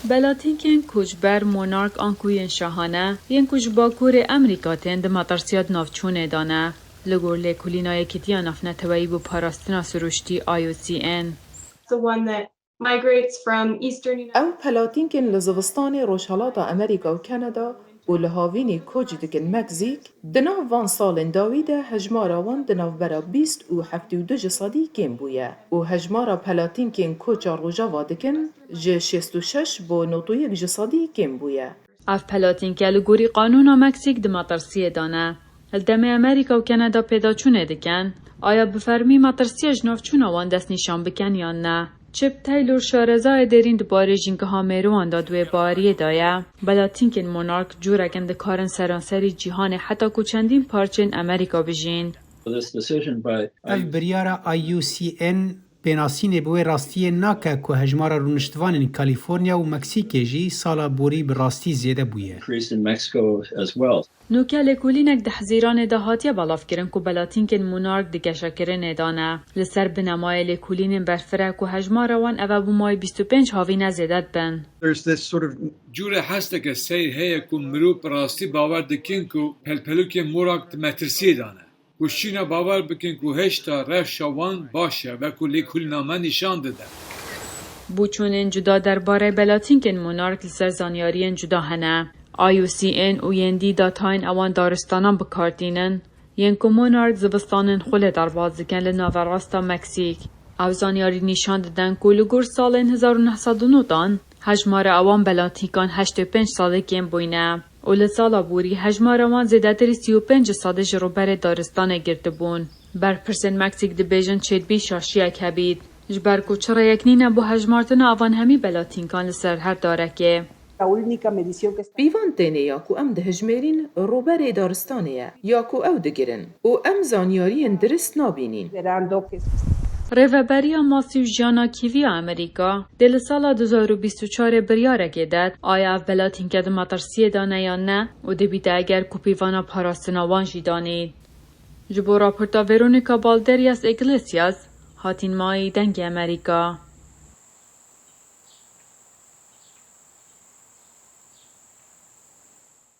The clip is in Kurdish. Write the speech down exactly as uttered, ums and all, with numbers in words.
Belatînkên koçber, monark an ku yên şahane, yên ku ji Bakurê Amerîka tên, di metirsiya di navçûnê de ne. Li gor lêkolîna Yekîtiya Navneteweyî bo Parastina Siruştî, I U C N. The one that migrates from eastern United Ew pelatînkên li zivistanê Rojhelata Amerîka û Kanada û li havînê koç dikin Meksîk, di nav van salên dawî de hejmara wan di navbera bîst û heftê û du ji sedî kêm bûye û hejmara pelatînkên koça Rojava dikin ji şêst û şeş bo nod û yek ji sedî kêm bûye. Ev pelatînke li gorî qanûna Meksîk di metirsiyê de ne. Li demê Amerîka û Kanada pêdaçûnê dikin, aya bi fermî metirsiya ji navçûna wan destnîşan bikin yan ne. Chip Taylor, şarezayê dêrîn di barê jîngeha mêrowan de di wê baweriyê de ye. Belatînkên monark curek in dikarin seranserî cîhanê heta ku çendîn parçên Amerîka bijîn. Ev biryara I U C N pênasînê bi wê rastiyê nake ku hejmara rûniştvanên Kalîforniya û Meksîkê jî sala borî bi rastî zêde bûye. Nûke lêkolînek di Hezîranê de hatiye belavkirin ku belatînkên monark di geşekirinê de ne. Li ser binemayê lêkolînên berfireh ku hejmara wan eve bo mayî bîst û pênc havîne zêde dibin. Cure hesteke seyr heye ku mirov bi rastî bawer dikin ku pelpelokên monark di metirsiyê de ne. Ku şîna bawer bikin ku hêşta rewşa wan baş e, wek ku lêkolîna me nîşan dide. Boçûnên cuda derbarê belatînkên monark li ser zanyariyên cuda hene. I U C N û yên dî datayên ewan daristanan bi kar tînin, yên ku monark zivistanên xwe lê derbas dikin li naverasta Meksîk. Ew zanyarî nîşan didin ku li gor salên hezar û neh sed û nod an hejmara ewan belatînkan heştê û pênc sedî kêm bûyne û li sala borî hejmara wan zêdetirî sî û pênc ji sedî ji rûberê daristanê girtibûn. Berpirsên Meksîk dibêjin çêdibî şaşiyek hebît, ji ber ku çi rêyek nîne bo hejmartina evan hemî belatînkan li ser her darekê. Pîvan tênê ya ku em dihijmêrîn rûberê daristanê ye ya ku ew digirin û em zanyariyên dirist nabînîn. Rêveberiya Masî û Jiyana Kîvî ya Amerîka dê li sala du hezar û bîst û çarê biryarekê de aya ev belatînke di metirsiyê de ne yan ne û dê bîte eger ku pîvana parastina wan jî danî. Ji bo raporta Veronica Balderias Iglesias, Hatin Mayî, Dengê Amerîka.